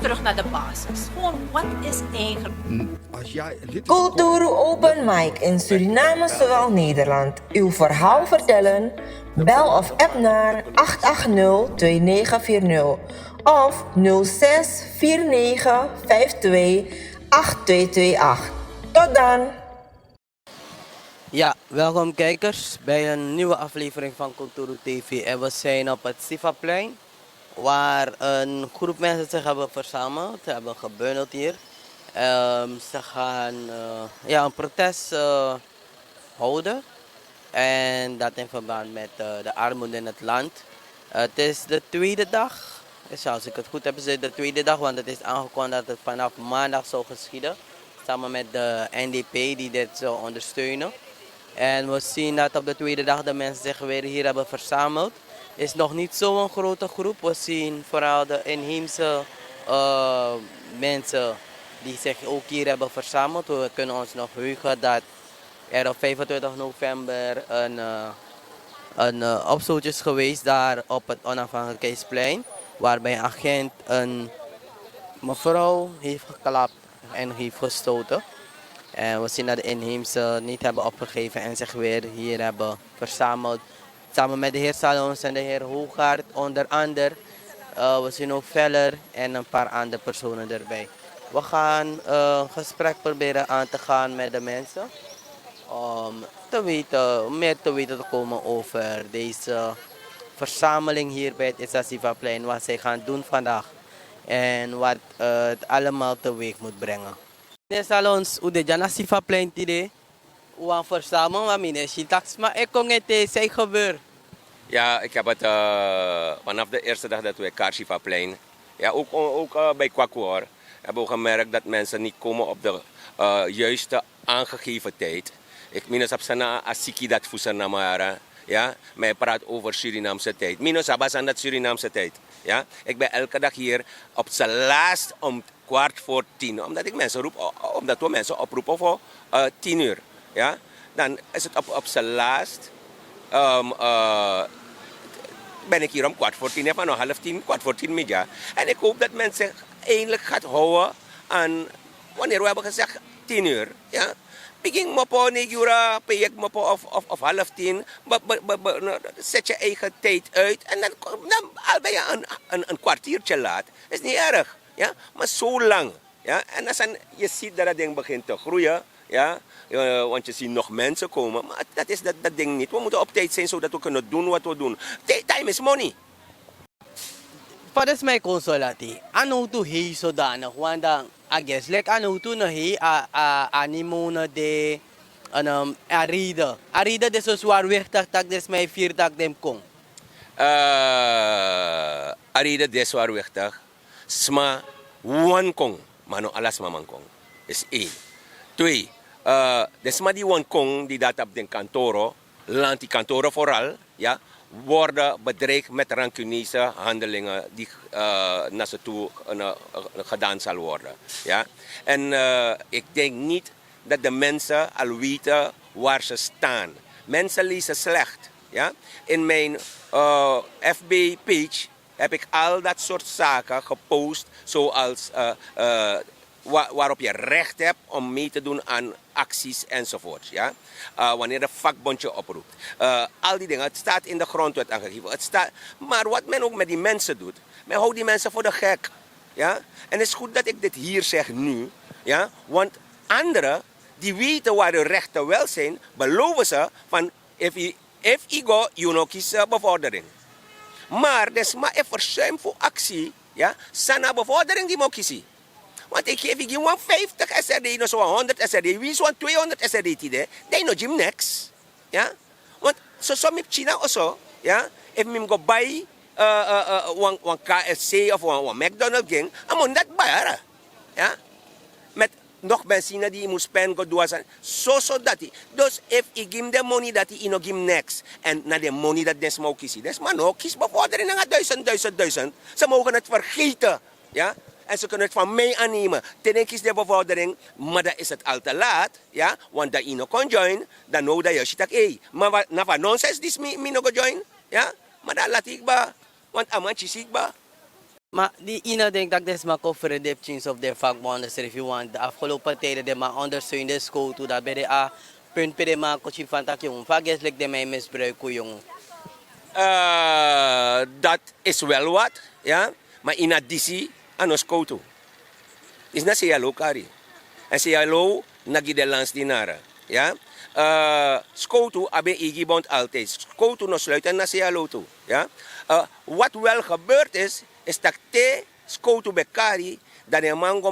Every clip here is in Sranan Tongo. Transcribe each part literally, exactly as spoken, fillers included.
Terug naar de basis. Gewoon, wat is eigenlijk? Als jij lid is Culturu Open Mic in Suriname, zowel Nederland. Uw verhaal vertellen? Bel of app naar acht acht nul twee negen vier nul of nul zes vier negen vijf twee acht twee twee acht. Tot dan! Ja, welkom kijkers bij een nieuwe aflevering van Culturu T V. En we zijn op het Sivaplein, waar een groep mensen zich hebben verzameld, hebben gebundeld hier. Ehm, ze gaan, eh, ja, een protest, eh, houden. En dat in verband met, eh, de armoede in het land. Eh, het is de tweede dag. Dus als ik het goed heb, is het de tweede dag, want het is aangekondigd dat het vanaf maandag zou geschieden. Samen met de N D P die dit zou ondersteunen. En we zien dat op de tweede dag de mensen zich weer hier hebben verzameld. Is nog niet zo'n grote groep. We zien vooral de inheemse, eh, mensen die zich ook hier hebben verzameld. We kunnen ons nog heugen dat er op vijfentwintig november een, eh, een, eh, opstootje is geweest daar op het Onafhankelijkheidsplein, waarbij een agent een mevrouw heeft geklapt en heeft gestoten. En we zien dat de inheemse niet hebben opgegeven en zich weer hier hebben verzameld. Samen met de heer Salons en de heer Hoogaard onder andere. Eh, we zien ook Veller en een paar andere personen erbij. We gaan, eh, een gesprek proberen aan te gaan met de mensen. Om te weten, meer te weten te komen over deze verzameling hier bij het Isasiva-plein. Wat zij gaan doen vandaag. En wat, eh, het allemaal teweeg moet brengen. Meneer Salons, u de dya na Sivaplein tide, u wani verstaan, maar meneer Shitak sma e kon ete, zij gebeur. Ja, ik heb het, eh, vanaf de eerste dag dat we Kar Sivaplein, ja, ook, ook, eh, bij Kwaku hoor, hebben we gemerkt dat mensen niet komen op de, eh, juiste aangegeven tijd. Ik meen, op sana asiki dat fu Sernamara, ja, maar je praat over Surinaamse tijd. Mino Sabasan, dat Surinaamse tijd, ja. Ik ben elke dag hier op zijn laatst om kwart voor tien, omdat ik mensen roep, o-, omdat we mensen oproepen voor, eh, tien uur. Ja? Dan is het op, op zijn laatst, ehm, eh, ben ik hier om kwart voor tien, van half tien, kwart voor tien media. En ik hoop dat mensen zich eindelijk gaat houden aan wanneer we hebben gezegd tien uur. Ja? Begin mopo negen uur, pe ik mopo of, of, of half tien. Be-, be-, be-, be-, no, zet je eigen tijd uit en dan, dan al ben je een, een, een kwartiertje laat. Is niet erg. Ja? Maar zo lang. Ja? En dan san, je ziet dat dat ding begint te groeien. Ja? Eh, want je ziet nog mensen komen. Maar dat is dat, dat ding niet. We moeten op tijd zijn zodat we kunnen doen wat we doen. Ti-, time is money. Fa den sma e kon so lati, a nowtu hei sodanig, want dan a gesi leki a nowtu no hei, a, a, a nimo no de, en, um, a reden. A reden de so zwaarwichtig tak' den sma e firi tak' den mus kon. Eh, a reden de zwaarwichtig. Sma wani kon, ma no ala sma man kon. Is één. Twee, eh, den sma di wani kon, di de na tapu den kantoro, lanti kantoro vooral, ja, worden bedreigd met rancuneuze handelingen die, eh, naar ze toe, eh, gedaan zal worden. Ja? En, eh, ik denk niet dat de mensen al weten waar ze staan. Mensen lezen slecht. Ja? In mijn, eh, F B-page heb ik al dat soort zaken gepost, zoals, eh, eh, wa-, waarop je recht hebt om mee te doen aan acties enzovoort. Ja? Eh, wanneer de vakbond je oproept. Eh, al die dingen, het staat in de grondwet aangegeven. Het staat, maar wat men ook met die mensen doet, men houdt die mensen voor de gek. Ja? En het is goed dat ik dit hier zeg nu, ja? Want anderen die weten waar hun rechten wel zijn, beloven ze van: if you, if you go, you no kisi, eh, bevordering. Maar den sma e verzuim fu aksi, ja, san na bevordering di mi o kisi. Want ik geef, ik geef wan vijftig S R D, no so wan honderd S R D, winsi wan tweehonderd S R D tide, dan yu no gi mi niks. Ja? Want so, so mi pikin na oso, ja, efu mi mus go bai, eh, eh, eh, wan, wan K F C of wan, wan McDonald's, a moni dati bari. Ja? Met nog benzine di yu mus spen go du a sani. So, so dati. Dus efu yu gi mi den moni dati, yu no gi mi niks. En na den moni dati den sma o kisi. Den sma no o kisi bevordering nanga duizend, duizend, duizend. Ze mogen het vergeten. Ja? En ze kunnen het van mij aannemen. Te den kisi den bevordering, maar dan is het al te laat. Ja? Want dan yu no kon join, dan now dan yu o si taki, ei, ma na fu a nonsens disi mi, mi no go join. Ja? Maar dan lati kba, want a man kisi kba. Ma di ina denk dat den sma kon frede pikin sof den vakbonde srefi want de afgelopen tijden den man ondersteun den skotu dat ben de a punt pe den man kon si fan taki un fages leki den man e misbruik un yong. Dat is wel wat, ya. Ma ina disi a no skotu. Disi na seyalo kari. En seyalo na gi den landsdinara, ya. Skotu abi en eigi bond altijdi. Skotu no sluiten na seyalo tu, ya. Wat wel gebeurd is, is taki te skotu ben kari, dan den man go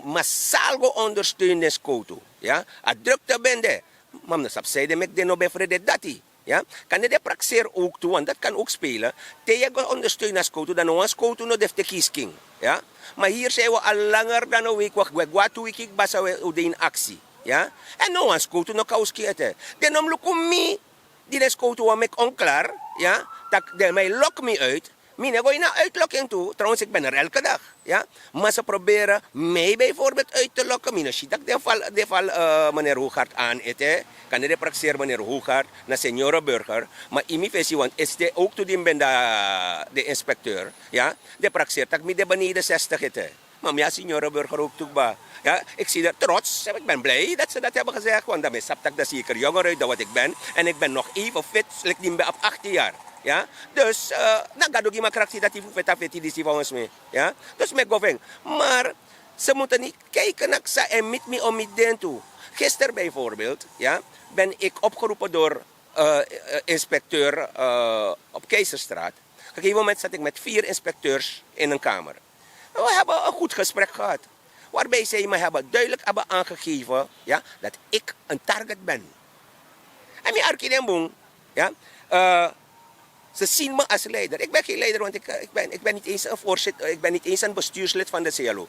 masal go ondersteun den skotu, ya. A drukte ben de. Ma mi no sabi san ede meki den no ben frede dati. Ya. Kan den de prakseri owk tu want dati kan owk spele. Te yu e go ondersteun na skotu dan no wan skotu no de fu teki yu skin. Ya. Ma hiri san yu wi al langer dan no wiki wi e go na tu wiki kba san wi de ini aksi. Ya. Èn no wan skotu no kan wi skin ete. Den no mus luku mi di den skotu wan meki onklar, ya, tak' den man e loki mi uit. Mi no e go ini a uitloking tu, trouwens iki ben er elke dag. Ya. Ma se probere mi bijvoorbeeld uit te loki mi no si tak' den fal, den fal meneer hogart an ete. Kan den de prakseri meneer hogart na seniore burger. Ma imi fesi want este owk tu di mi ben de inspekteur, ya, de prakseri tak' mi de beneden zestig ete. Ma mi a seniore burger owk tu kba. Ya, iki si de trots, iki ben blij dat se dati heben gezegd want dan ben sabi tak' de zeker jonger uit dan wat iki ben. En iki ben nog even fit leki di mi ben abi achttien yari. Ya. Dus na gado gi mi a krakti dati fu feti a feti disi volgens mi. Ya. Dus mi e go fu en. Mar se mute niti kijken na ksa en miti mi o miti den tu. Gister bijvoorbeeld, ya, ben iki opgeropen dori inspekteur op keizerstraat. Gegeven moment sat iki met vier inspekteurs in en kamer. We heben en goed gesprek gehad. Warbij zij me heben duidelijk heben aangegeven, ya, dat ik een target ben. En mi arki den bun, ya. Ze zien me als leider. Ik ben geen leider want ik, ik, ben, ik ben niet eens een voorzitter, ik ben niet eens een bestuurslid van de C L O.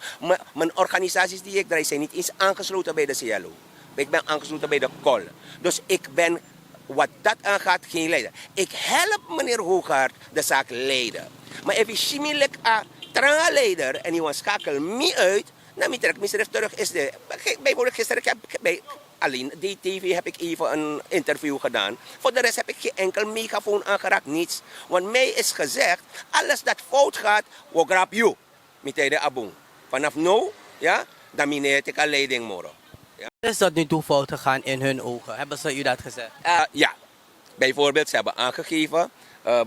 Mijn organisaties die ik draai zijn niet eens aangesloten bij de C L O. Ik ben aangesloten bij de kol. Dus ik ben wat dat aangaat geen leider. Ik help meneer Hoogaard de zaak leiden. Maar efi yu si mi leki a tranga leider en yu wan skakel mi uit, na mi trek misref terug is de. Bijvoorbeeld gisteren heb ik bij alleen D T V heb ik even een interview gedaan. Voor de rest heb ik geen enkel megafoon aangeraakt, niets. Want mij is gezegd, alles dat fout gaat, we grab you. Mi tijden abun. Vanaf now, ya, dan mi no e teki a leiding moro. Is dat nu toe fout gegaan in hun ogen? Hebben ze u dat gezegd? Ya. Bijvoorbeeld ze hebben aangegeven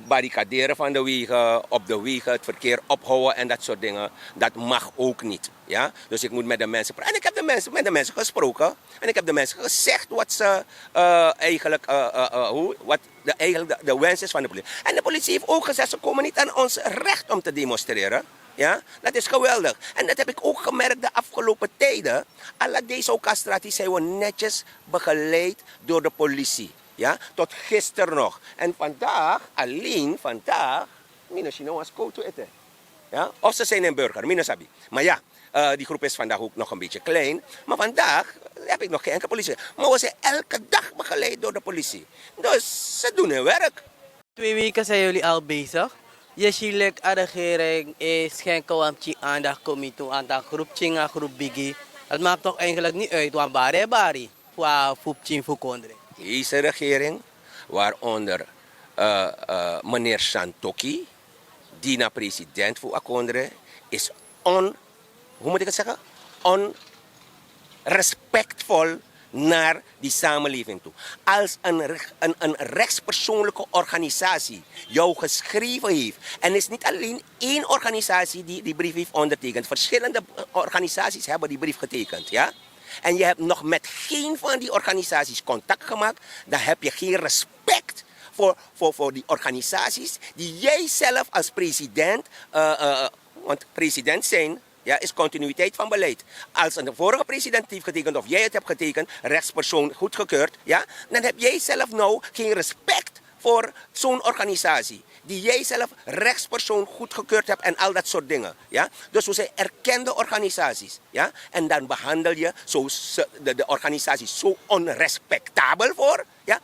barricaderen van de wegen, op de wegen het verkeer ophouden en dat soort dingen. Dat mag ook niet. Ya. Dus ik moet met de mensen praten en ik heb de mensen, met de mensen gesproken. En ik heb de mensen gezegd wat ze eigenlijk, hoe, wat de, eigenlijk de, de wens is van de politie. En de politie heeft ook gezegd, ze komen niet aan ons recht om te demonstreren. Ja, dat is geweldig. En dat heb ik ook gemerkt de afgelopen tijden. Ala deze Okastrati zijn we netjes begeleid door de politie. Ja, tot gisteren nog. En vandaag, alleen vandaag, mi no si no wan skotu ete. Ja, of ze zijn een burger, mi no sabi. Maar ja, die groep is vandaag ook nog een beetje klein. Maar vandaag heb ik nog geen enkel politie. Maar we zijn elke dag begeleid door de politie. Dus ze doen hun werk. Twee weken zijn jullie al bezig. Je ziet like a regering e schenken wan pikin aandacht kon mi tu anti a groep pikin a groep bigi. Dat maakt toch eigenlijk niet uit wan bari e bari fu a fu pikin fu kondre. Deze regering, waaronder meneer Santokhi, die na president fu a kondre, is on, hoe moet ik het zeggen, onrespectvol naar die samenleving toe. Als een rechtspersoonlijke organisatie jou geschreven heeft, en is niet alleen één organisatie die die brief heeft onderteekend, verschillende organisaties hebben die brief getekend, ja. En je hebt nog met geen van die organisaties contact gemaakt, dan heb je geen respect voor, voor, voor die organisaties die jij zelf als president, want president zijn, ja, is continuïteit van beleid. Als een vorige president het heeft getekend of jij het hebt getekend, rechtspersoon goedgekeurd, ja, dan heb jij zelf nou geen respect voor zo'n organisatie. Die jij zelf rechtspersoon goedgekeurd hebt en al dat soort dingen. Ja? Dus we zijn erkende organisaties. Ja? En dan behandel je zo, de, de organisatie zo onrespectabel voor. Ja?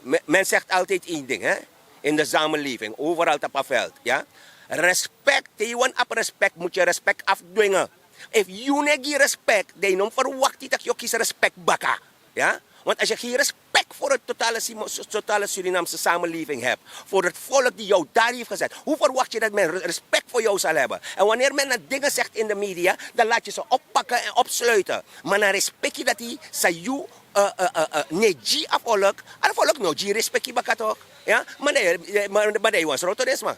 Men, men zegt altijd één ding, hè? In de samenleving, overal op het veld. Ja? Respect, te yu wan abi respect, moet je respect afdwingen. Efu yu no e gi respect, dan yu no mus verwakti tak' yu o kisi respect baka. Ja? Want als je geen respect respect voor het totale, Simo- totale Surinaamse samenleving hebt. Voor het volk die jou daar heeft gezet. Hoe verwacht je dat men re- respect voor jou zal hebben? En wanneer men naar dingen zegt in de media, dan laat je ze oppakken en opsluiten. Maar naar respectje dat hij, Sayu, uh, uh, uh, uh, Neji, a volk, a volk Noji respectje bakato. Ja, maar nee, maar, maar nee, was rotorisme.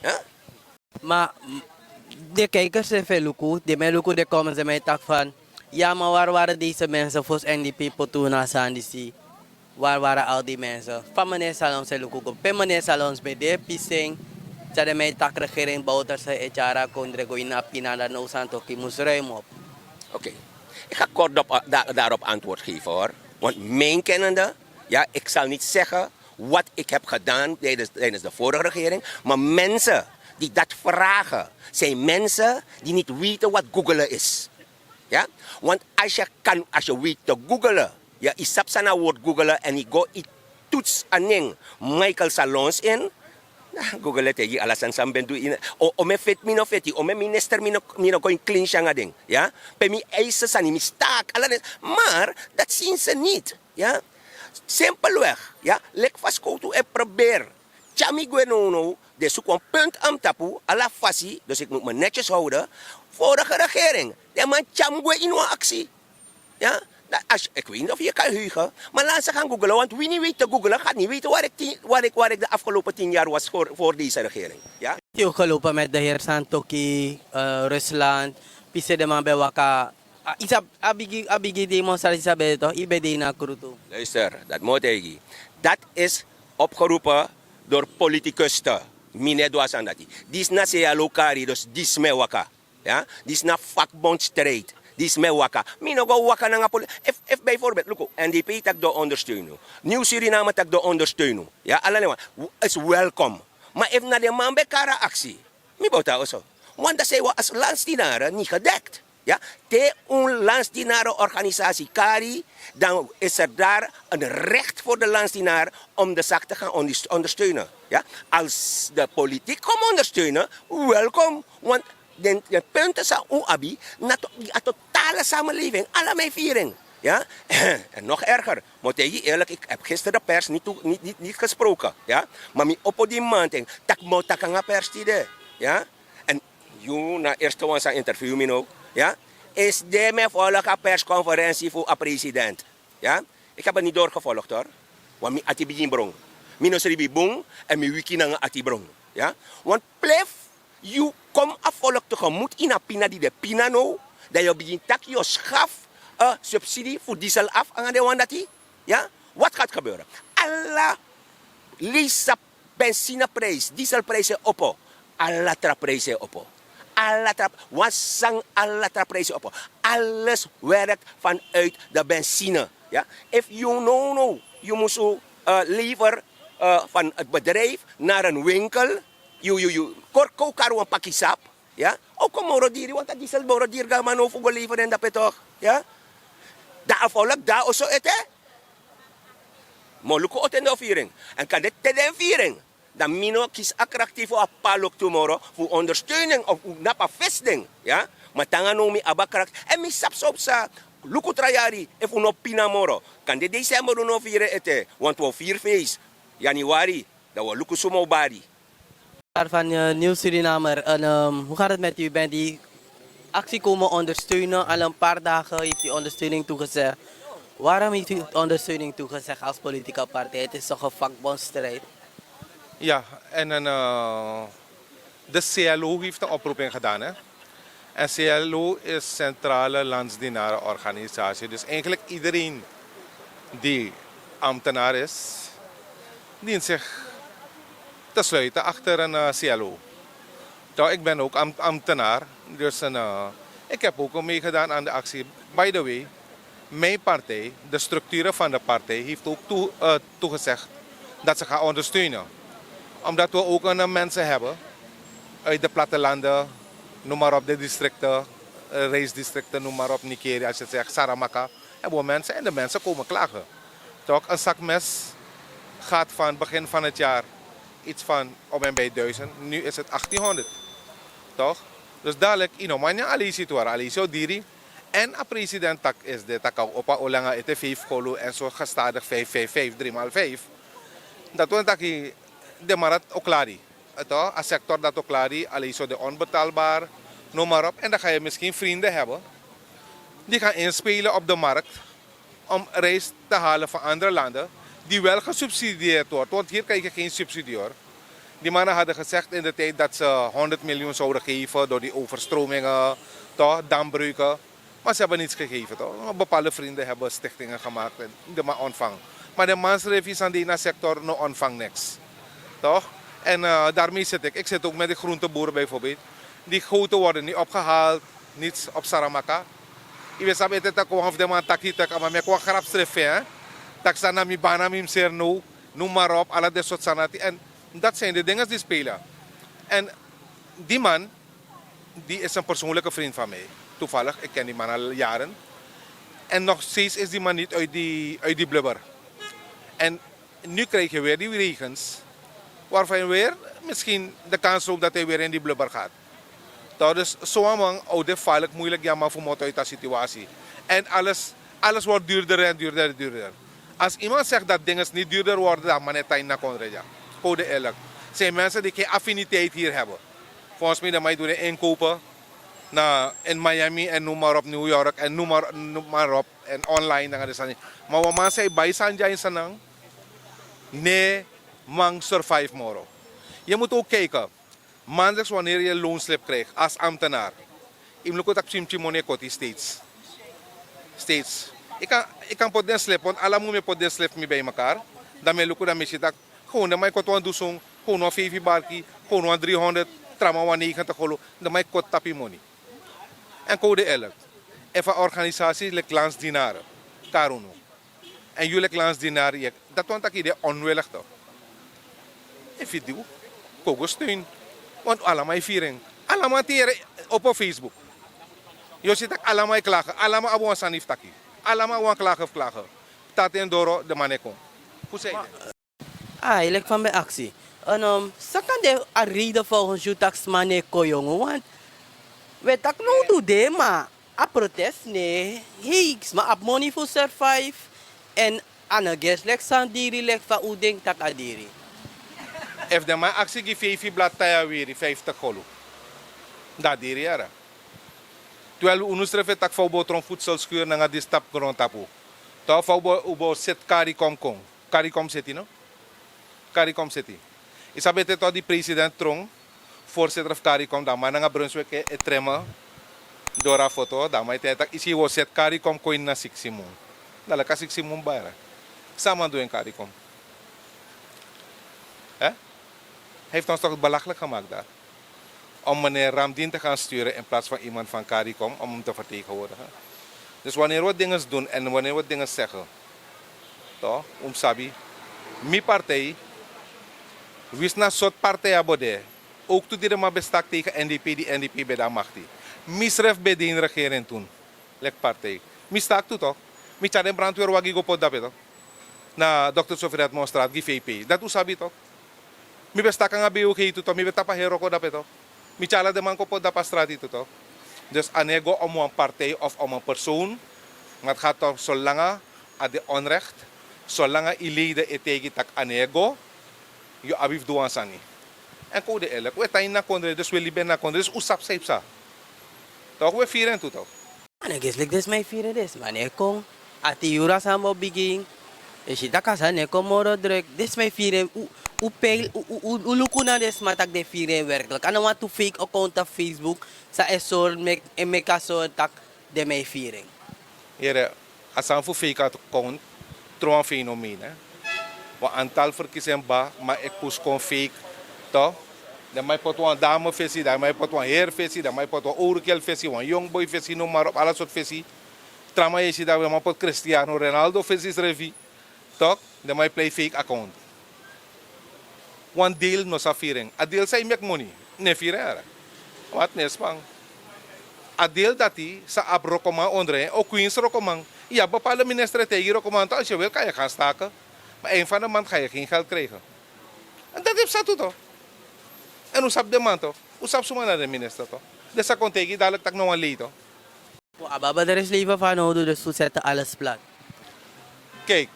Ja? Ma, m, de kijkers srefi e luku, den mi e luku, den comments, den mi e taki van, ya, ma waar waren deze mensen fosi N D P poti unu na a sani disi? Waar waren al die mensen? Fa meneer Salons e luku go, pe meneer Salons ben de, pisi en, san den mi e taki, regering Bouterse e tyari a kondre go ini a pina, dan now Santokhi mus ruim op. Oké, ik ga kort op, da- daarop antwoord geven, hoor. Want mijn kennende, ja, ik zal niet zeggen wat ik heb gedaan tijdens, tijdens de vorige regering. Maar mensen die dat vragen, zijn mensen die niet weten wat googelen is. Ja? Want als je kan, als je weet te googelen, ja, je sabi san na woord googelen en je go, je toets a nen Michael Salons in. Na Google e taigi yu ala sani san mi ben du ini. O, o mi e feti, mi no feti, o mi e minister, mi no, mi no go ini klinsi nanga den. Ya? Pe mi eisi sani, mi staak, ala den. Maar dat zien ze niet. Ya? Simpelweg, ya, leki fa skowtu e probeer tyari mi gwe nownow, den suku wan punt na mi tapu, ala fasi, dus ik moet me netjes houden. Vorige regering, den man tyari mi gwe ini wan aksi. Ya, dan als, ik weet niet of je kan heugen, maar laat ze gaan googelen, want wie niet weet te googelen, gaat niet weten waar ik, tien, waar ik, waar ik de afgelopen tien jaar was voor, voor deze regering. Ja? Yu gelopen met de heer Santokhi, eh, Rusland, pisi den man ben waka. Ah, yu sabi, a bigi, a bigi demonstratie san ben de toch, yu ben de na Krutu. Luister, dat moet hij. Dat is opgeroepen door politicusten. Mi no e du a sani dati. Disi na se yu e low kari, dus disi mi e waka. Ya? Disi na vakbondstrijd. Disi mi e waka. Mi no go waka nanga poli-, efu, efu bijvoorbeeld, luku, N D P taki den o ondersteun unu. Nieuw Suriname taki den o ondersteun unu. Ya, ala den wan is welkom. Maar efu na den man ben kari a aksi, mi bo taki oso. Want dan zijn we als landsdienaren niet gedekt. Ja? Te un landsdienarenorganisatie kari, dan is er daar een recht voor de landsdienaar om de zaak te gaan onders- ondersteunen. Ja? Als de politiek komt ondersteunen, welkom. Want den, den punten san un abi, na to- a totale samenleving, ala mi e firi en. Ja? En nog erger, mi o taigi yu eerlijk, ik heb gisteren de pers niet, toe- niet, niet, niet gesproken. Ja? Maar mi opo disi mamanten, taki mi o taki nanga pers tide. Ja? En yu na eerste wan san interview mi now. Ja? Is de mi e folg a persconferentie fu a president. Ja? Ik heb het niet doorgevolgd, hoor. Want mi ati bigin bron. Mi no sribi bun, en mi wiki nanga ati bron. Ja? Want plef yu kon a volk tegemoet ini a pina di den e pina now, dan yu o bigin taki yu o schafu, eh, subsidie fu diesel af nanga den wan dati. Ja? Wat gaat gebeuren? Ala, leisi a benzineprijs, dieselprijs e opo. Ala tra prijs e opo. Ala tra, wan sani, ala tra prijs e opo. Alles werkt vanuit de benzine. Ja? Efu yu nownow yu musu, eh, lever, eh, van het bedrijf naar een winkel. Yu, yu, yu. Kort kon kari wan paki sap. Ya? O kon moro diri, want a diesel moro diri, go a man now fu go lever en dape toch. Ya? Dan a volk dati oso ete. Mi o luku o ten den o firi en. En kande te den firi en, dan mi no kisi a krakti fu a p'pa loktu moro fu ondersteuning of un knapu a fesi den. Ya? Ma te nanga now mi abi a krakti. En mi sabi san o psa, luku tra yari, efu un no pina moro, kande december un no o firi en ete, want un o firi feisi. Januari, dan un o luku suma o bari. Van, eh, Nieuw Surinamer, en, ehm, hoe gaat het met u? U bent die actie komen ondersteunen. Al een paar dagen heeft u ondersteuning toegezegd. Waarom heeft u ondersteuning toegezegd als politieke partij? Het is toch een vakbondsstrijd? Ja, en een, eh, de C L O heeft een oproeping gedaan, hè? En C L O is Centrale Landsdienarenorganisatie. Dus eigenlijk iedereen die ambtenaar is, dient zich te sluiten achter een, eh, C L O. Toch, ik ben ook am- ambtenaar, dus een, eh, ik heb ook al meegedaan aan de actie. By the way, mijn partij, de structuren van de partij, heeft ook toe- eh, toegezegd dat ze gaan ondersteunen. Omdat we ook een, eh, mensen hebben uit de plattelanden, noem maar op, de districten, eh, reisdistricten, noem maar op, Nigeria, als je zegt Saramaka, hebben we mensen en de mensen komen klagen. Toch, een zak mes gaat van begin van het jaar iets van om en bij duizend, nu is het achttienhonderd. Toch? Dus dadelijk, yu no man nyan a leisi, yu o diri. En a president tak' is de tak' a opa olanga ete vijf kolu en so gestadig vijf vijf vijf driemaal vijf. Dat wan taki de marat oklari. A sector dat oklari, alleen zo de onbetaalbaar, noem maar op. En dan ga je misschien vrienden hebben die gaan inspelen op de markt om rijst te halen van andere landen die wel gesubsidieerd wordt. Want hier krijg je geen subsidie hoor. Die mannen hadden gezegd in de tijd dat ze honderd miljoen zouden geven door die overstromingen, toch, dambreuken. Maar ze hebben niets gegeven, toch? Bepaalde vrienden hebben stichtingen gemaakt en de man ontvang. Maar de mansrefi Sandina sector no ontvang niks. Toch? En uh, daarmee zit ik. Ik zit ook met de groenteboeren bijvoorbeeld. Die goten worden niet opgehaald, niets op Saramaka. Je weet, sabi ete tak' wan fu den man taki tak' a man meki wan grap srefi, hè? Tak' san na mi bana mi mser no, noem maar op, ala den sort sanati. En dat zijn de dingen die spelen. En die man, die is een persoonlijke vriend van mij. Toevallig, ik ken die man al jaren. En nog steeds is die man niet uit die, uit die blubber. En nu krijg je weer die regens, waarvan je weer misschien de kans loopt dat hij weer in die blubber gaat. Toch, dus zo'n man, oh, dit val ik moeilijk, ja, maar voor moto uit de situatie. En alles, alles wordt duurder en duurder en duurder. Als iemand zegt dat dingen niet duurder worden, dan man het in na kondre, ja. Code eerlijk. Zijn mensen die geen affiniteit hier hebben. Volgens mij, dan mag je doen inkopen na, in Miami en noem maar op, New York en noem maar, noem maar op. En online, dan gaan de sani. Maar wat man zei, bij Sanja in Sanang, nee, man survive moro. Je moet ook kijken, maandelijks wanneer je loonslip krijgt als ambtenaar, je moet ook dat psimchi money koti steeds. Steeds. Ik kan, ik kan pot den slip, want alla moet me pot den slip mi bij elkaar. Dan me luku dan me si dat gewoon de man kot wan dusun, gewoon wan vijftig barki, gewoon wan driehonderd, trama wan negentig holo, de man kot tapi money. En code eerlijk, efu a organisatie lik landsdienaren, karunu. En jullie landsdienaar, dat want dat idee onwillig toch. Efu di, kogo steun. Want allemaal viering. Allemaal tieren op Facebook. Je ziet dat allemaal klagen. Allemaal abon sani taki. Allemaal wan klagen of klagen. Taten doro de manekon. Hoe zei je? Ah, eigenlijk van mijn actie. En um, saka de a reden volgens jou tax man e kon jongen, want we tak no do de ma a protest ne, hey, sma ap money for survive en a no geslik san diri lek fa u denk tak a diri. Efu den man aksi gi feifi blad taya wiri fiftig kolu, dan a diri yara. Terwijl unu srefi e taki fa u bo tron futselskuur nanga disi tapu grontapu. Tok fa u bo, u bo seti kari kon kon. Kari kon seti no? Kari kon seti. I sabi ete tok di president tron, voorzitter fu kari kon, dan man nanga Brunswijk e treme doro a foto, dan man e taki isi wi o seti kari kon kon ini na siksi mun. Dan leki a siksi mun bari. San a man du en kari kon? Hè? Hij heeft ons toch belachelijk gemaakt daar. Om meneer Ramdien te gaan sturen in plaats van iemand van kari kom om hem te vertegenwoordigen. Dus wanneer we dingen doen en wanneer we dingen zeggen, toch, un sabi, mi partij, wins na sort partij a bode, ook toen die de man bestak tegen N D P, die N D P bij de macht. Mi sref bij de regering toen. Leki partij. Mi stak tu tok. Mi tyari den brandweer wagi go poti dape tok. Na dokter Sofia Edmondstraat gi V P. Dati un sabi tok. Mi ben stak nanga B O G tu tok. Mi ben tapu a heri wroko dape tok. Mi tyari ala den man kon poti dape a strati tu tok. Dus a no e go om wan partij of om een persoon. Maar het gaat toch zolang a de onrecht, zolang i leden e taigi tak' a no e go, yu abi fu du wan sani. En kon un de eerlijk, un e tan ini a kondre, dus un e libi ini a kondre, dus un sabi san i psa. Tok, un e firi en tu tok. A no e gesliki den sma e firi den sma no e kon. A tin yuru a sani bo bigin. E si tak' a sani no e kon moro druk. Den sma e firi en, un, un peil, un, un, un, un luku na den sma tak' den e firi en werkelijk. A no wantu fake account op Facebook san e sori meki, e meki a sori tak' den man e firi en. Yere, a sani fu fake account tron wan fenomeen, hè. Wan antal verkiezing ba, ma e pusu kon fake, toch? Den man e poti wan dame fesi, den man e poti wan heri fesi, den man e poti wan owru gel fesi, wan young boy fesi, noem maar op, ala sort fesi. Tra man e si dati den man poti Cristiano Ronaldo fesi srefi, toch? Den man e play fake account. Wan deel no sa firi en. A deel san e meki moni, no e firi en. Wat no e span. A deel dati san abi wrokoman ondro en, o kwinsi wrokoman. Yu abi bepaalde minister e taigi wrokoman tak' als yu wil kan yu gaan staken. Maar eind van de maand ga je geen geld krijgen. En dati e psa tu tok. En un sabi den man tok. Un sabi suma na den minister tok. Den sa kon taigi yu dadelijk tak' na wan lei tok. A baba de resleven van nodig dus to zetten alles plat. Kijk,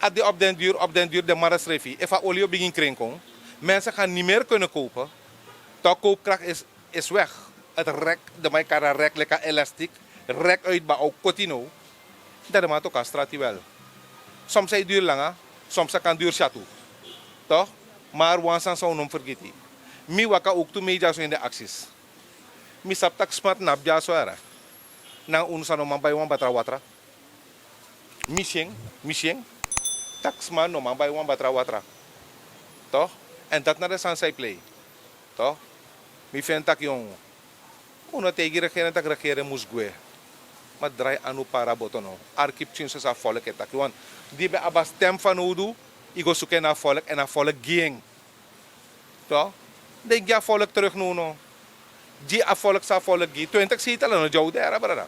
a di op den duur op den duur de marasrefi efu a oli o bigin kren kon, mensen gaan niet meer kunnen kopen. Toch, koopkracht is is weg. Het rek, de man kara rek leka elastiek, rek uit ba o koti no. Dan de man toka strati wel. Soms hij duur langa, soms hij kan duur shatu. Toch? Maar wan san sa un no mus fergiti, mi waka ook tu media so in de acties. Mi sabi tak' sma tnapu dyaso era. Nanga unu sa no man bai wan batra watra. Mi si en, mi si en. Tak' sma no man bai wan batra watra. Toch? Èn dati na den sani san e plei. Toch? Mi feni tak' yon, un no taigi regering tak' regering mus gwe. Ma drai anu para boto no. Arki pikinso san a folk e taki wan, di ben abi a stem fanowdu, yu go suku en na a folk èn a folk gi en. Toch? Den gi a folk teruk now no. Gi a folk san a folk gi. Twintig zetel a no dyaw de era brada.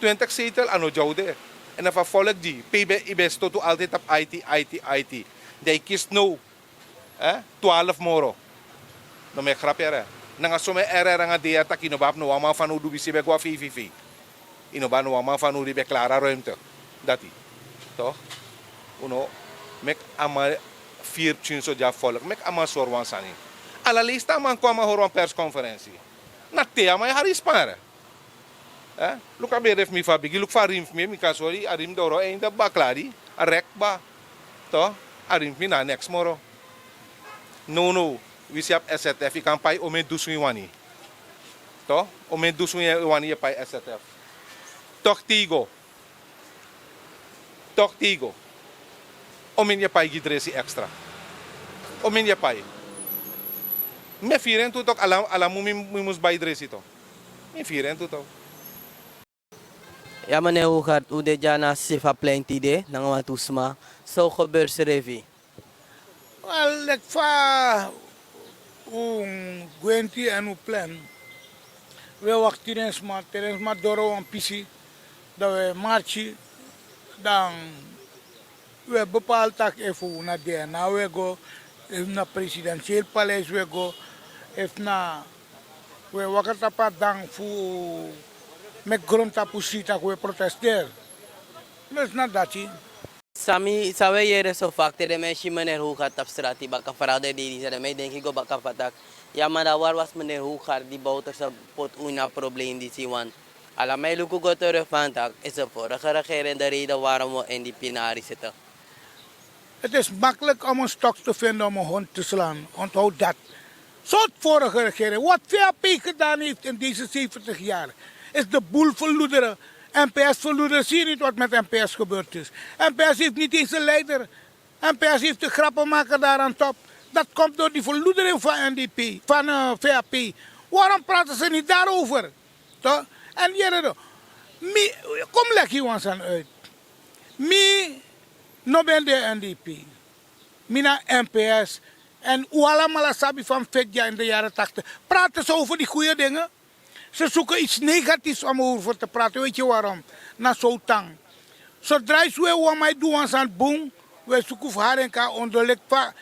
Twintig zetel a no dyaw de. Èn efu a folk gi, pe yu ben yu ben e stotu altid tapu aiti aiti aiti, dan yu kisi now. Twaalf moro. No mi e grapu yere. Nanga so mi e ere ere nanga dei yere tak' yu no ben abi no wan man fanowdu bisi yu ben go na fei fei fei. Yu no ben abi no wan man fanowdu yu ben klari a ruimte. Dati. Toch? Un no meki a man firi pikinso di a folk meki a man sori wan sani. Ala leisi te a man kon a man hori wan perskonferensi, na te a man e hari yu span yere. Luku a bere fu mi fu a bigi luku fu a rim fu mi mi kan sori a rim doro en de kba klari. A rek kba. To, a rim fu mi na a neks moro. Nownow, wi si abi srtf yu kan pai omeni dusun yu wani. To, omeni dusun yu wani yu e pai srtf. Tok te yu go. Tok te yu go. Omeni yu e pai gi dresi ekstra? Omeni yu e pai? Mi e firi en tu tok' ala mun mi mus bai dresi to. Mi firi en tu tok'. Ya mene hugard un de dya na a sisi fu a plein tide nanga wantu sma? San un geberi srefi? Wel leki fa un gwenti èn un plen, un e wakti den sma te den sma doro wan pisi, dan un e marki. Dan un e bepali tak' efu na dna un e go, efu na presidentiel paleis un e go, efu na un e waka tapu a dan fu meki grontapu si tak' un e protesteri. Dus na dati. San mi san un e yere so fak te den man e si meneri huga tapu strati baka fara den dei disi a den man e denki go baka fa tak' ya man dan wari wasi meneri huga di bowter sa poti un ini a problem disi wan. Ala man e luku go teruk fan tak' isi vorige regering de reden warom un o ini di pinari sete. Het is makkelijk om een stok te vinden om een hond te slaan. Onthoud dat. Zo het vorige regering wat vap gedaan heeft in deze zeventig jaar, is de boel verloederen. Mps verloederen, zie je niet wat met mps gebeurd is? Mps heeft niet eens een leider. Mps heeft de grappenmaker daar aan top. Dat komt door die verloedering van ndp, van vap. Waarom praten ze niet daarover? Toch? En yere do, mi, kom leki wan sani uit. Mi no ben de ndp. Mi na mps. En un alamala sabi fa mi feti dya ini de yare takti. Prati se over di guye dinge. Se suku iti negatifu om over te prati weti yu warom? Na so un tan. Sodra yu si un e wan man e du wan sani bun, un e suku fu hari en kon na ondro leki fa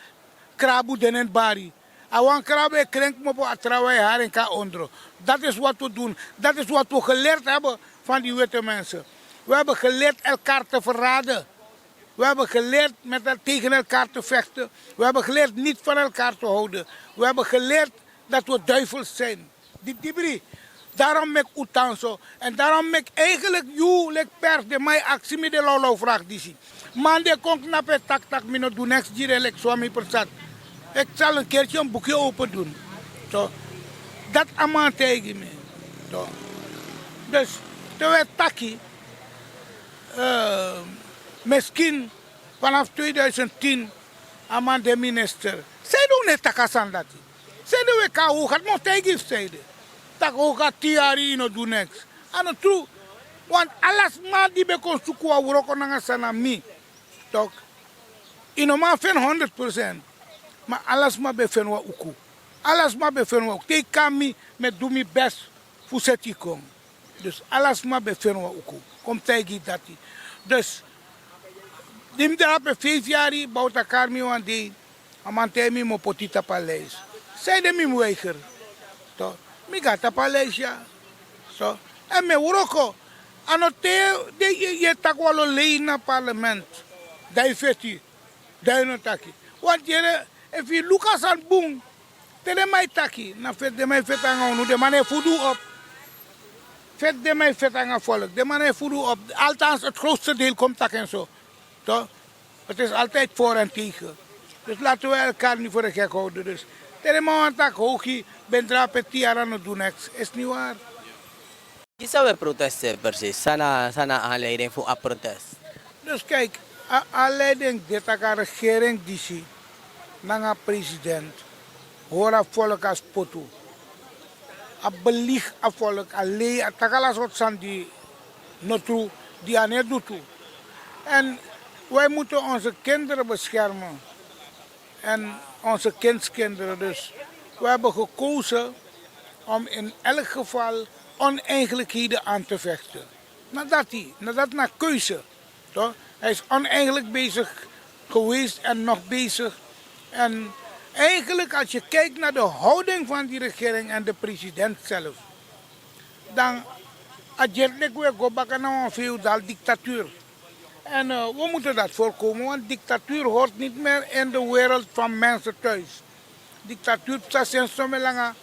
krabu de na en bari. A wan krabu e kren kmopo a trawan e hari en kon na ondro. Dati isi wati un dun. Dati isi wati un gelerti heben. Fan di wete mense. Un heben gelerti elkari te ferade. Un heben gelerti meti tegen elkari te fekte. Un heben gelerti niti fan elkari te howde. Un heben gelerti dati un duifels sin. Didibri. Darom meki un tan so. Èn darom meki eigenlik yu leki pers den man e aksi mi den lawlaw fragi disi. Man di e kon knapu e taki tak' mi no du neks gi den leki swan mi persat. Eki sali en kerki en buki e open dun. Dati a man taigi mi. Dus te un e taki, miskin fanafu tweeduisendtien a man de minister. Sanede un no e taki a sani dati? Sanede un e kon na hogat mi o taigi yu fu sanede. Tak' hogat tin yari yu no du neks. A no tru. Want ala sma di ben kon suku wan wroko nanga san na mi. Tok'. Yu no man feni honderd persent. Ma ala sma ben feni wan uku. Ala sma ben feni wan uku te yu kon na mi, mi e du mi best fu seti yu kon. Dus ala sma ben feni wan uku. Kon mi taigi yu dati. Dus di mi drape feifi yari bowta kari mi wan dei. A man taigi mi mi o poti yu tapu a lijsi. Sanede mi mus weigeri? Mi go na tapu a lijsi ya. So, èn mi e wroko. A no te den yu e taki wan lo lei na parlement, dan yu feti, dan yu no taki. Want yere, efu yu luku a sani bun, te den man e taki na feti, den man e feti nanga unu, den man no e fudu unu op. Feti, den man e feti nanga folk, den man no e fudu unu op. Althans, het grootste deel komt taki en so. Toch? Het is altijd voor en tegen. Dus laten we elkaar niet voor de gek houden. Dus te den man wani taki hoki ben drape tiara no du neks, is niet waar. Kisa we proteste precies? Sana sana aanleiding voor a protest. Dus kijk, a aanleiding dit, a regering disi nanga president hori a volk a spotu. A belieg a volk, a lei, a taki ala sortu sani di no tru, di a no e du tu. En wij moeten onze kinderen beschermen en onze kindskinderen. Dus we hebben gekozen om in elk geval oneigenlijkheden aan te vechten. Nadat hij, nadat na keuze, toch? Hij is oneigenlijk bezig geweest en nog bezig. En eigenlijk, als je kijkt naar de houding van die regering en de president zelf, dan adjertelijk we go baka na een feodaal dictatuur. En eh, we moeten dat voorkomen, want dictatuur hoort niet meer in de wereld van mensen thuis. Dictatuur psa senso melanga,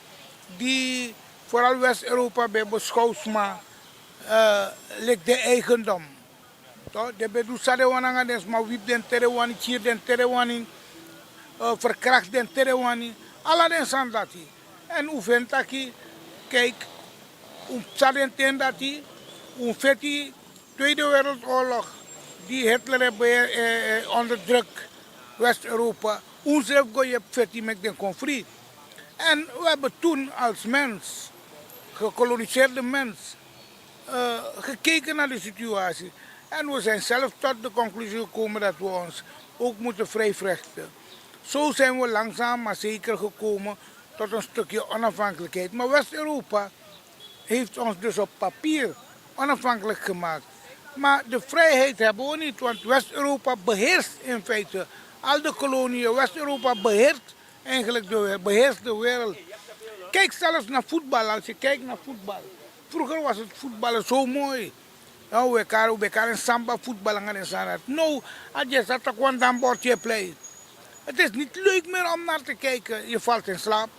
die vooral West-Europa ben beschouwd sma eh, lik den eigendom. Toch, den ben du san den wani nanga den sma, wipi den te den wani, kiri den te den wani, eh, verkracht den te den wani. Ala den sani dati. En un feni taki, kijk, un psa den ten dati, un feti Tweede Wereldoorlog, di Hitler e ben eh, eh, onderdruk West-Europa, unsrefi go yepi feti meki den kon fri. En we hebben toen als mens, gekoloniseerde mens, eh, gekeken naar de situatie. En we zijn zelf tot de conclusie gekomen dat we ons ook moeten vrijvechten. Zo zijn we langzaam maar zeker gekomen tot een stukje onafhankelijkheid. Maar West-Europa heeft ons dus op papier onafhankelijk gemaakt. Maar de vrijheid hebben we niet, want West-Europa beheerst in feite al de koloniën. West-Europa beheert eigenlijk de wereld, beheerst de wereld. Kijk zelfs naar voetbal, als je kijkt naar voetbal. Vroeger was het voetballen zo mooi. Dan we kari, we kari samba voetbal nanga den sani dati. No, a dye sa taki wan dan bord ye play. Het is niet leuk meer om naar te kijken. Je valt in slaap.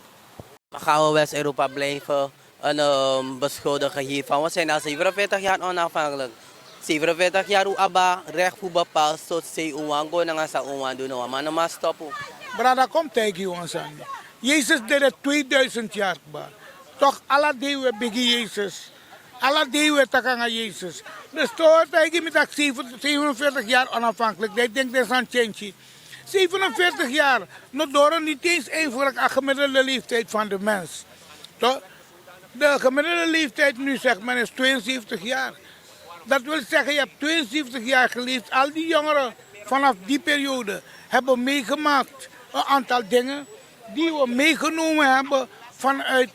Gaan we West-Europa blijven en ehm, beschuldigen hiervan? We zijn al zevenenveertig jaar onafhankelijk. Zevenenveertig jaar u abba recht voor bepaald tot zij u wan go nanga sa u wan doen, maar no maar stoppen. Brada, kom tegen ons aan. Jezus deed het tweeduizend jaar kba. Toch, ala dei we begi Jezus. Ala dei we taki nanga Jezus. Dus toch, tegen mi dat zevenenveertig jaar onafhankelijk, ik denk dat is een change. Zevenenveertig jaar, no doro niet eens eigenlijk a gemiddelde leeftijd van de mens. Toch? De gemiddelde leeftijd nu, zegt men, is tweeënzeventig jaar. Dat wil zeggen, je hebt tweeënzeventig jaar geleefd. Al die jongeren vanaf die periode hebben meegemaakt een aantal dingen die we meegenomen hebben vanuit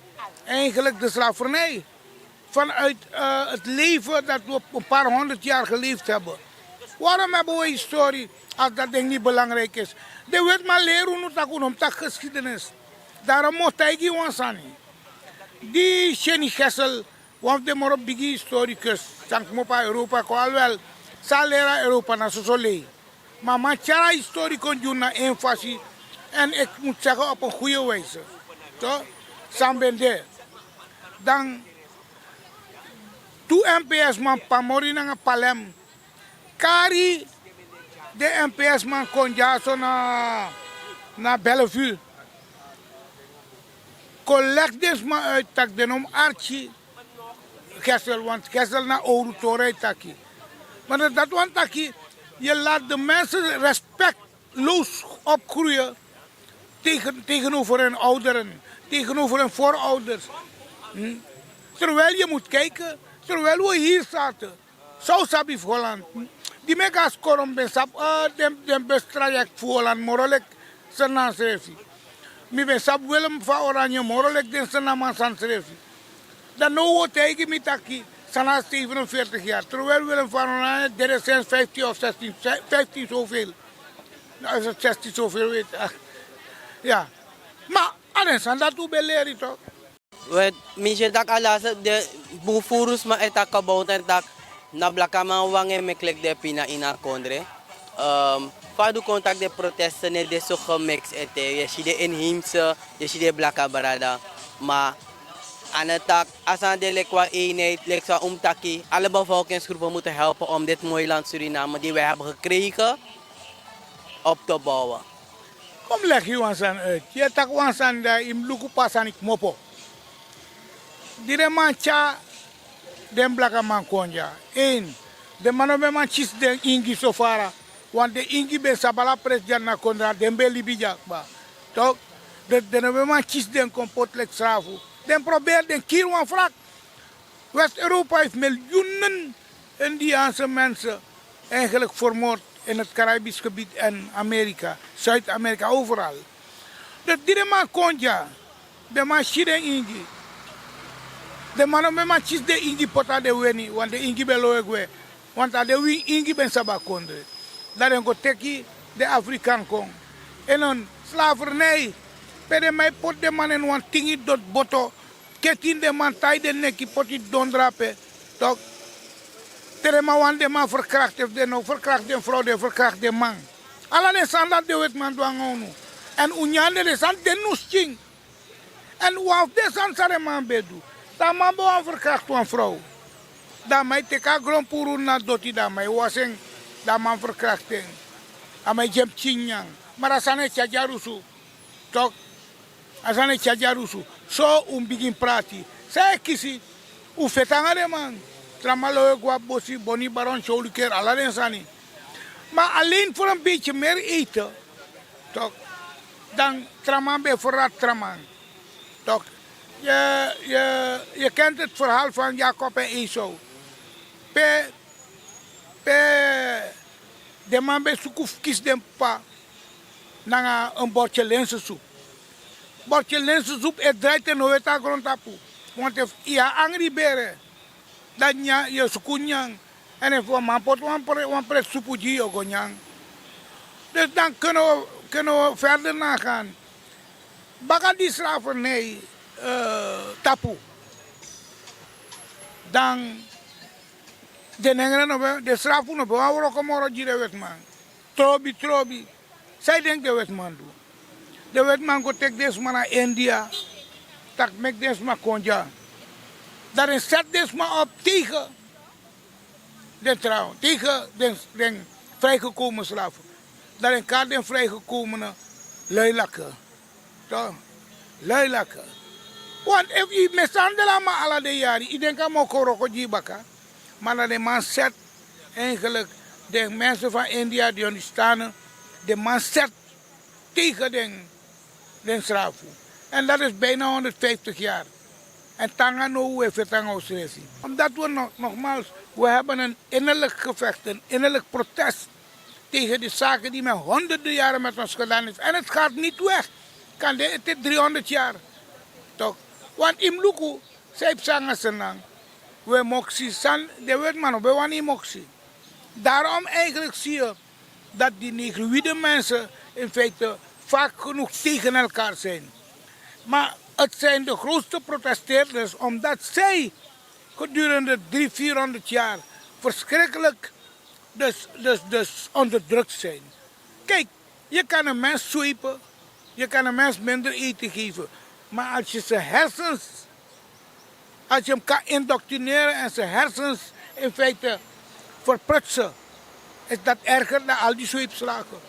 eigenlijk de slavernij. Vanuit eh, het leven dat we een paar honderd jaar geleefd hebben. Waarom hebben we historie als dat ding niet belangrijk is? De wetman leren unu tak unu tak geschiedenis. Daarom moet hij wan sani. Die Sheni Gessel, wan of de moro bigi historicus, san kmopa Europa ko alwel, sa lera Europa na soso lei. Maar man tyari a historie kon gi unu na één fasi. En ik moet zeggen op een goede wijze. Toch? San ben de. Dan tu M P S man pa mori nanga palem. Kari den M P S man kon dyaso na, na Bellevue. Kon leg den sma uit tak' den no mus arki Gessel, want Gessel na owru tori a e taki. Maar dat, dat wani taki, je laat de mensen respectloos opgroeien tegen, tegenover hun ouderen, tegenover hun voorouders. Hm? Terwijl je moet kijken, terwijl we hier zaten, South Sabi fu Holland, di meki a skorom ben sabi eh, den, den bus traject fu Holland moro leki Sernansefi. Mi ben sabi Willem van Oranje moro leki den Sernaman sani srefi. Dan no wi o taigi mi taki, san na zevenenveertig jaar. Terwijl Willem van Oranje dede sinds vijftien of zestien, vijftien zoveel. Nou, is het zestien zoveel, weet ik. Ja. Maar, a den sani dati un ben leri toch. We, mi si tak' a laatste de bun furu sma e taki about en taki Na blakaman wanga e meki leki den pina ini a kondre. Ehm, fa a du kon taki den proteste no e de so gemix ete, yu e si den inheimse, yu e si den blaka brada. Ma a no taki a sani de leki wan eenheid, leki san un mus taki, alle bevolkingsgroepen moeten helpen om dit mooi land Suriname die wij hebben gekregen op te bouwen. Kon mi legi yu wan sani uit. Yu e taki wan sani, dan yu mus luku pe a sani kmopo. Di den man tyari den blakaman kon dya, ein, den man no ben man kisi den ingi so fara. Want den ingi ben sabi ala presi dya na kondre, den ben libi dya kba. Tok, den, den no ben man kisi den kon poti leki srafu. Den proberi, den kiri wan frak. West-Europa heeft miljoenen Indiaanse mensen eigenlijk vermoord in het Caribisch gebied en Amerika, Zuid-Amerika, overal. Dus di den man kon dya, den man si den ingi. Den man no ben man kisi den ingi poti na den weni, want den ingi ben lowe gwe. Want a den wi ingi ben sabi a kondre. Dan den go teki den Afrikan kon. En dan slavernij, pe den man e poti den man ini wan tingi doti boto, keti ini den man, tai den neki, poti dondra ape. Tok, te den man wani den man verkracht, efu den no verkracht den vrouw, den verkracht den man. Ala den sani dati den wetiman du nanga unu. En un nyan den, den sani de ini un skin. En wan fu den sani san den man ben du, te a man ben wani verkracht wan vrouw, dan a man e teki a gron puru na doti, dan a man e wasi en, dan a man verkracht en. A man e gi en pikin nyan. Ma a sani e tyari dyarusu. Tok, a sani e tyari dyarusu. So un bigin prati. San e kisi? Un feti nanga den man. Tra man lowe go na bosi, boni, baron, sowluker, ala den sani. Ma alleen voor een beetje meer eten, tok, dan tra man ben e ferrati tra man. Tok, yu, yu, yu kent het verhaal van Jacob en Esau. Pe, pe den man ben suku fu kisi den p'pa nanga een bordje linzensoep. Bordje linzensoep e drai te no weti na grontapu. Want efu yu abi angri bere, dan nyan, yu e suku nyan. En efu wan man poti wan pre-, wan presi supu gi yu, yu o go nyan. Dus dan kunnen we, kunnen we verder nagaan. Baka di slavernij, eh, tapu, dan den nengre no ben, den srafu no ben wani wroko moro gi den wetiman. Trobi, trobi. San yu denki den wetiman du? Den wetiman go teki den sma na India, taki meki den sma kon dya. Dan den seti den sma op tegen den trouw, tegen den, den vrijgekomen slaven. Dan den kari den vrijgekomene luilaki. Tok, luilaki. Want efu yu mishandel a man ala den yari, yu denki a man o kon wroko gi yu baka? Ma na den man seti, eigenlijk, den mensen van India, die Hindustanen, den man seti tegen den, den srafu. En dat is bijna honderdvijftig jaar. En te nanga now un e feti nanga unsrefi. Omdat we nog, nogmaals, we hebben een innerlijk gevecht, een innerlijk protest tegen die zaken die men honderden jaren met ons gedaan heeft. En het gaat niet weg. Kan de, het is driehonderd jaar. Toch? Want yu mus luku, san yu psa nanga Sranan, we moksi san, den wetiman no ben wani yu moksi. Daarom eigenlijk zie je dat die negerwiede mensen in feite vaak genoeg tegen elkaar zijn. Maar het zijn de grootste protesteerders, omdat zij gedurende drie, vierhonderd jaar verschrikkelijk dus, dus, dus onderdrukt zijn. Kijk, je kan een mens zwepen, je kan een mens minder eten geven. Maar als je zijn hersens, als je hem kan indoctrineren en zijn hersens in feite verprutsen, is dat erger dan al die zweepslagen,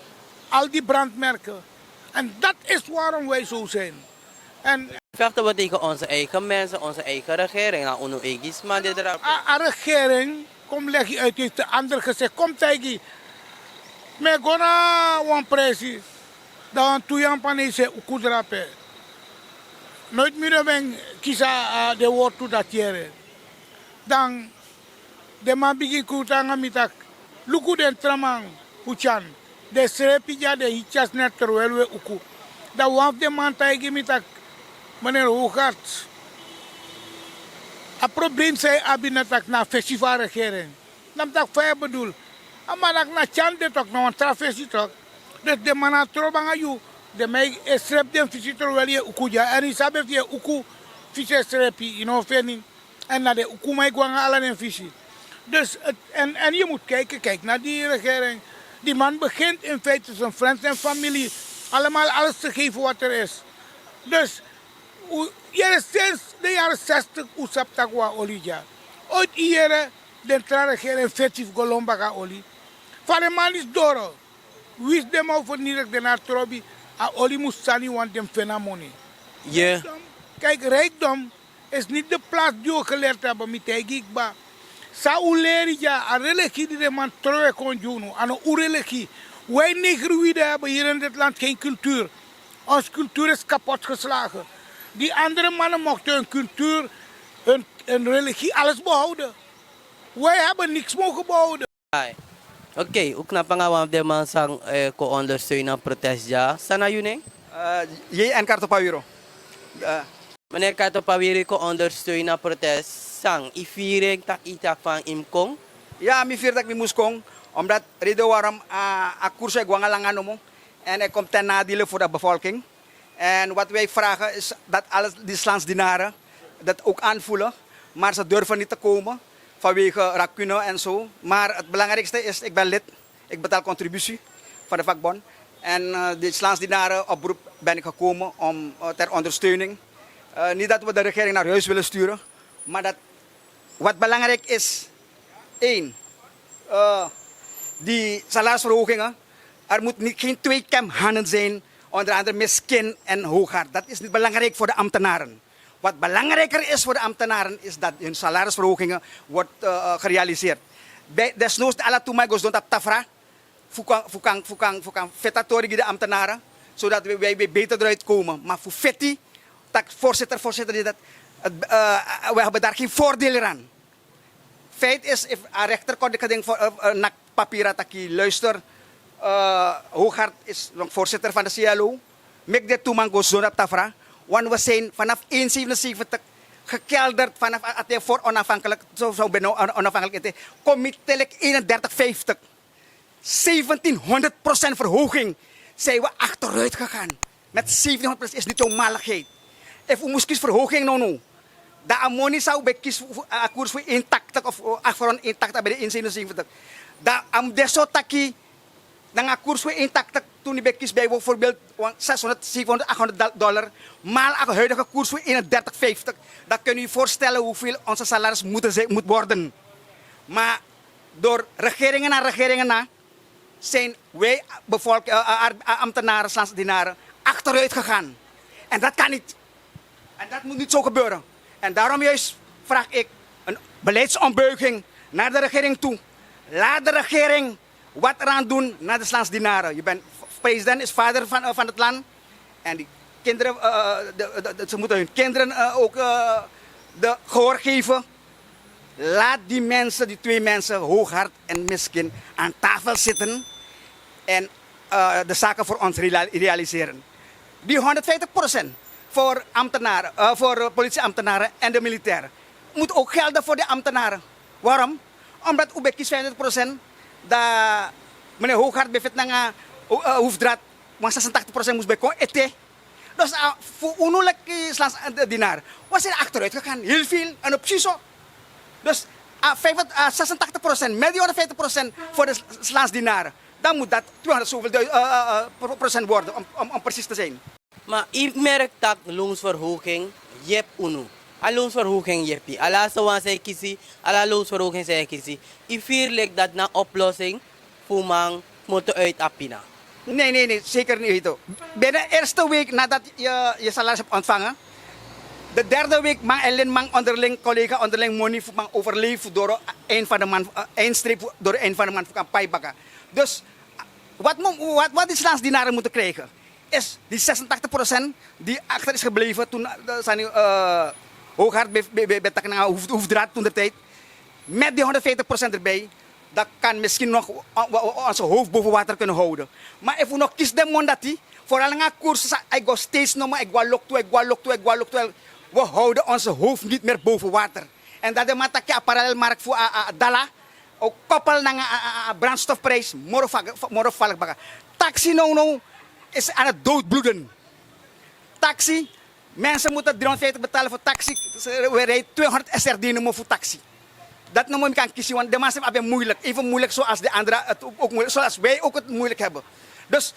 al die brandmerken. En dat is waarom wij zo zijn. En vechten we tegen onze eigen mensen, onze eigen regering, na unu eigen sma dit drape. A, a regering, kom leg yu uit, heeft een ander gezegd. Kom taigi. Mi e go na wan presi, dan wan tu yampanesi e uku drape. Noiti mi no ben kisi a, den wortu dati yere. Dan den man bigin krutu nanga mi taki, luku den tra man fu tyan. Den srepi dya, den hiti a snel terwijl wi e uku. Dan wan fu den man taigi mi taki, meneer Hoogarts, a probleem san yu abi na taki na a fesi fu a regering. Dan mi taki fa yu e bedoel? A man taki na tyan de tok, na wan tra fesi tok. Dus den man na trobi nanga yu, den man e srepi den fisi terwijl yu e uku dya. En yu sabi efu yu e uku fisi e srepi, yu no o feni. En na den ukuman e go nanga ala den fisi. Dus het, en, en je moet kijken, kijk naar die regering. Die man begint in feite zijn friends en familie allemaal alles te geven wat er is. Dus u, hier is sinds de jaren zestig u sabi taki wan oli dya. Ooit hier, den tra regering feti fu go lon baka oli. Fa den man disi doro, winsi den man fu nirek den na trobi, a oli mus sani wan den fena moni. Ye. Kijk, rijkdom is niet de plaats die we geleerd hebben, mi taigi yu kba. San un leri dya, a religie die den man trowe kon gi unu, a no un religie. Wij negerwieden hebben hier in dit land geen cultuur. Ons cultuur is kapot geslagen. Die andere mannen mochten hun cultuur, hun, hun religie, alles behouden. Wij hebben niks mogen behouden. Ai. Oké, un knapu nanga wan fu den man san, eh, kon ondersteun a protest dya. San na yu nen? Eh, J N Kartopawiro. Eh. Meneer Kartopawiro, yu kon ondersteun a protest. San yu firi, taki yu taki fa yu mus kon? Ya, mi firi taki mi mus kon. Omdat reden waarom, eh, a koers e go nanga langa nomo. En e kon ten nadele fu de bevolking. En wat wij vragen is dat alle die Slaans dienaren dat ook aanvoelen. Maar ze durven niet te komen vanwege rancune en zo. Maar het belangrijkste is, ik ben lid, ik betaal contributie van de vakbond. En, eh, de Slaans dienaren oproep ben ik gekomen om, eh, ter ondersteuning. Eh, niet dat we de regering naar huis willen sturen, maar dat wat belangrijk is, één, eh, die salarisverhogingen. Er moet niet, geen tweekemhanen zijn, onder andere Miskin en Hooghart. Dat is niet belangrijk voor de ambtenaren. Wat belangrijker is voor de ambtenaren, is dat hun salarisverhogingen wordt, eh, eh, gerealiseerd. Bij, desnoods de ala tuma go sidon tapu tafra, fu kan, fu kan, fu kan, fu kan feti a tori gi de ambtenaren, zodat wij, wij, wij beter eruit komen. Maar fu feti, taki voorzitter, voorzitter, dit, dat, het, eh, we hebben daar geen voordeel aan. Feit is, efu a rechter kon deki den fu, eh, eh, naki papira taki luister, eh, Hooghart is nog voorzitter van de C L O. Meki den tu man go sidon tapu tafra. Want we zijn vanaf één zevenenzeventig gekelderd, vanaf a, a ten voor onafhankelijk, zo, zo ben on-, onafhankelijk ete. Kon mi tel eenendertig vijftig. Zeventienhonderd procent verhoging zijn we achteruit gegaan. Met zeventienhonderd procent is niet zo'n malligheid. Efu un mus kisi verhoging now now, dan a moni san un ben kisi fu, fu, a koers fu één tachtig of, eh, afgerond één tachtig, a ben de één zevenenzeventig. Dan a mus de so taki, nanga a koers fu één tachtig, toen un ben kisi bijvoorbeeld wan zeshonderd, zevenhonderd, achthonderd dol-, dollar, maal a huidige koers fu eenendertig vijftig, dan kan u je voorstellen hoeveel onze salaris moeten zijn, moet worden. Maar door regeringi na regeringi na, zijn wij bevolk-, eh, eh, ar-, eh, ambtenaren, Slaans dienaren achteruit gegaan. En dat kan niet. En dat moet niet zo gebeuren. En daarom juist vraag ik een beleidsontbuiging naar de regering toe. Laat de regering wat eraan doen naar de Slaans dienaren. Je bent, president is vader van, eh, van het land. En die kinderen, eh, de, de, de, ze moeten hun kinderen, eh, ook, eh, de gehoor geven. Laat die mensen, die twee mensen, Hooghart en Miskin, aan tafel zitten en, eh, de zaken voor ons reali-, realiseren. Die honderdvijftig procent voor ambtenaren, eh, voor, eh, politieambtenaren en de militairen moet ook gelden voor de ambtenaren. Waarom? Omdat un ben kisi vijfendertig procent, dan meneer Hooghart ben feti nanga, eh, Hoefdraad, want zesentachtig procent mus ben kon ete. Dus, ah, fu unu leki Slaans, eh, dienaren, we zijn achteruit gegaan, heel veel, en op precies zo. Dus, ah, vijfentachtig, ah, zesentachtig procent, met die honderdvijftig procent voor de Slaans dienaren, dan moet dat tweehonderd zoveel duizend, eh, eh, eh, pro-, procent worden, om, om, om precies te zijn. Ma yu merk taki loonsverhoging yepi unu. A loonsverhoging yepi. A laatste wan san yu kisi, ala loonsverhoging san yu kisi, yu firi leki dati na oplossing fu man kmoto uit a pina? Nee, nee, nee, zeker niet weten. Binnen de eerste week nadat je je salaris hebt ontvangen, de derde week man en lin man onderling, collega onderling moni fu man overleven door eind van de maand, eh, eindstreep door eind van de maand fu kan pai baka. Dus wat, mo-, wat, wat die Slaans dienaren moeten krijgen, is die zesentachtig procent die achter is gebleven toen, eh, sani, eh, Hooghart be-, be-, be-, be taki nanga Hoef-, Hoefdraad toen de tijd. Met die honderdvijftig procent erbij, dan kan misschien nog o-, o-, o-, onze hoofd boven water kunnen houden. Maar efu un no kisi den moni dati, vooral nanga a koers san e go steeds nomo, e go a loktu, e go a loktu, e go a loktu, we houden onze hoofd niet meer boven water. En dan den man taki a parallelmarkt fu a, a, a dala, o koppel nanga a, a, a brandstofprijs, moro fa-, moro falk baka. Taxi now now is aan het doodbloeden. Taxi, mensen moeten driehonderdvijftig betalen voor taxi. We rijden tweehonderd S R D nummer voor taxi. Dat no moet kan kisi, want de man sef abi moeilijk. Even moeilijk zoals de andere, het ook moeilijk, zoals wij ook het moeilijk hebben. Dus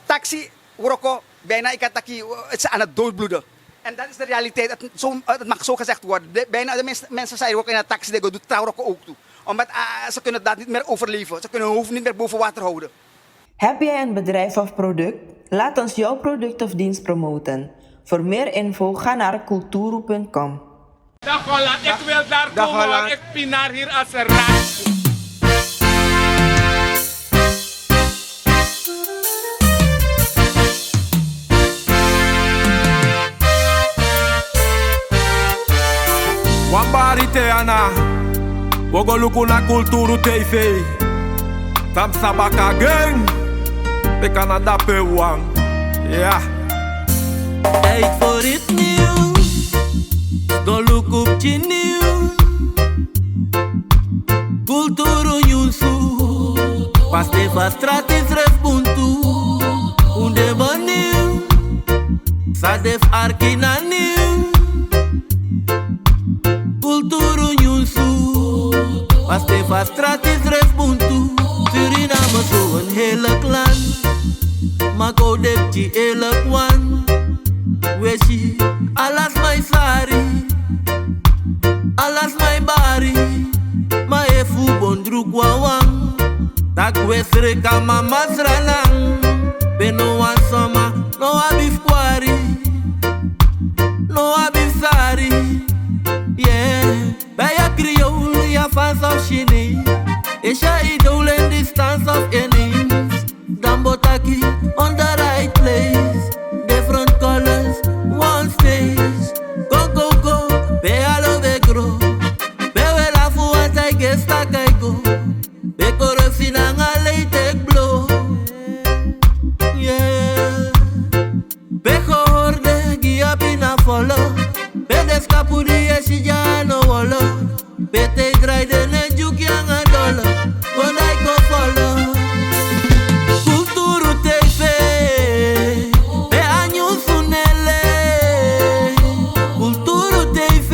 taxi wroko, bijna ik had taki, het is aan het doodbloeden. En dat is de realiteit. Het, zo, het mag zo gezegd worden. De, bijna de mensen, mensen zijn ook in een taxi, die doen trouwroko ook toe. Omdat ah, ze kunnen dat niet meer overleven. Ze kunnen hun hoofd niet meer boven water houden. Heb jij een bedrijf of product? Laat ons jouw product of dienst promoten. Voor meer info ga naar kulturu punt com. Dag Holland, ik wil daar komen, want ik pinaar hier als een rat. Wan bari te ana, wi o go luku na Kulturu T V. Tam sabaka gang, pe Canada pe wan. Ja. Tijd voor iets nieuws. Go luku pikin nieuws. Kulturu nyunsu. Paste fa strati srefi buntu. Un de benieuwd. San de fu arki na nieuws. Kulturu nyunsu. Paste fa strati srefi buntu. Suriname so een heerlijk land. Ma go de pikin eerlijk wan. We si ala sma e sari, ala sma e bari. Ma efu un bon druku wawan, taki we sreka mama sranan. Pe no wan sma no abi fu kwari, no abi fu sari. Yeah. Bij a Creool, ya fans of Chinees. Is ya idool in the stance of Ineens. Dan bo taki on the right place. Different colors, one stage. Go, go, go, pe alo we grow. Pe we lafu want I guess tak I go. Pe corruptie nanga lei take blow. Yeah. Pe gehorde gi a pina folo. Pe de skapu di e si dya no wolo. Pe te drai de ne dyuki anga dolo. Kon dai kon folo. Kulturu T V. Pe a nyunsu nele. Kulturu T V.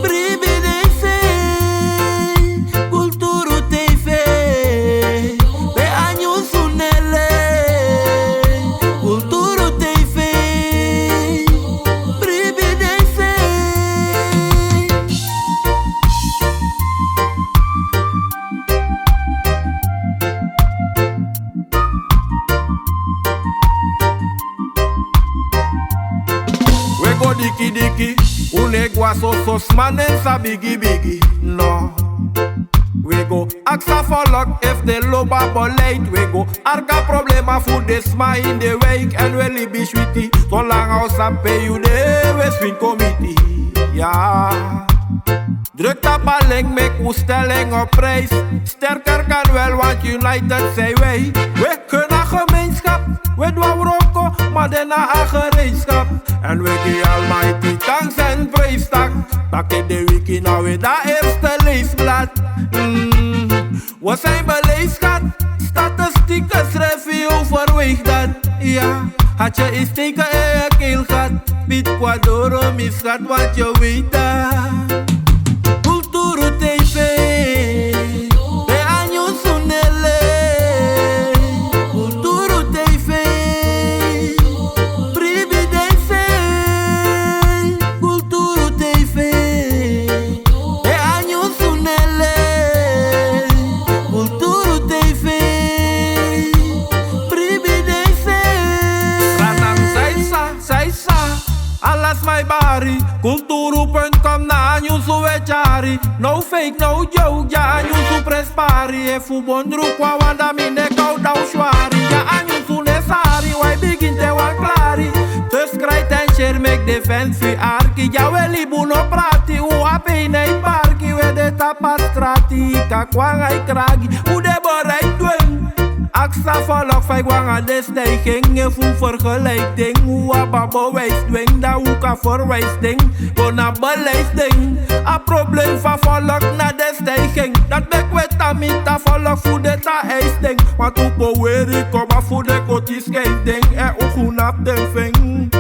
Bribi den sei. Kulturu T V. Pe a nyunsu nele. Kulturu T V. Bribi den sei. We go diki diki, un e gwa soso, sma no sa bigi bigi, no. We go aksi a folku efu den lobi a beleid. We go arki a problema fu den sma ini den wijk, èn we libi switi. Solanga un sabi pe yu de, we swinkomiti. Ya. Druk tapu a link, meki un stel en op prijs. Sterker kan wel, want united zijn wij. We kunnen gemeenschap, we doen wroko, maar daarna aan gereedschap. En we die Almighty thanks en prijs tak. Tak' de wiki na we dat eerste leesblad. Mm. We zijn beleefd, schat. Statistieken schrijven overweeg dat. Ja, had je eens teken in je keel gehad. Piet Kwadoro, mis schat, wat je weet dat. Kulturu T V. Pe a nyunsu nele. Kulturu T V. Bribi den sei. Kulturu T V. Pe a nyunsu nele. Kulturu T V. Bribi den sei. Sranan saisa, saisa. Ala sma e bari. Kulturu punt com na a nyunsu we tyari. No fake, no joke, dya a nyunsu prespari. Efu un bon druku wawan, dan mi nek o dan swari. Dya a nyunsu nesari, wi e bigin te wan klari. Dus krijt en share, meki den fans fu yu arki. Dya we libi, un no prati, un abi nai barki. We de tapu a strati, kan kon nanga yu kragi. Un de bereid dwen. Aksi a folku fa yu go nanga den stijging. Efu un vergelijk den, un abi a bewijs dwen. Dan un kan verwijs den go na beleid den. A problem fu a folku na den stijging. Dat meki we tan miti a folku fu den tan eis den. Want un poweri kaba fu den koti skei den. Èn un knapu den feng.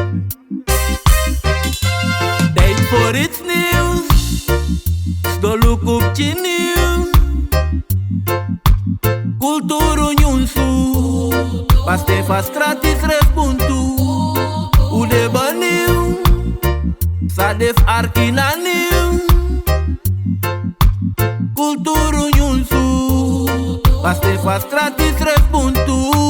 Tijd voor iets nieuws. Tiniu. Kulturu nyunsu. Paste fa strati srefi bun tu. Un de baniu. San de fu arki na niu. Kulturu nyunsu. Paste fa strati srefi bun tu.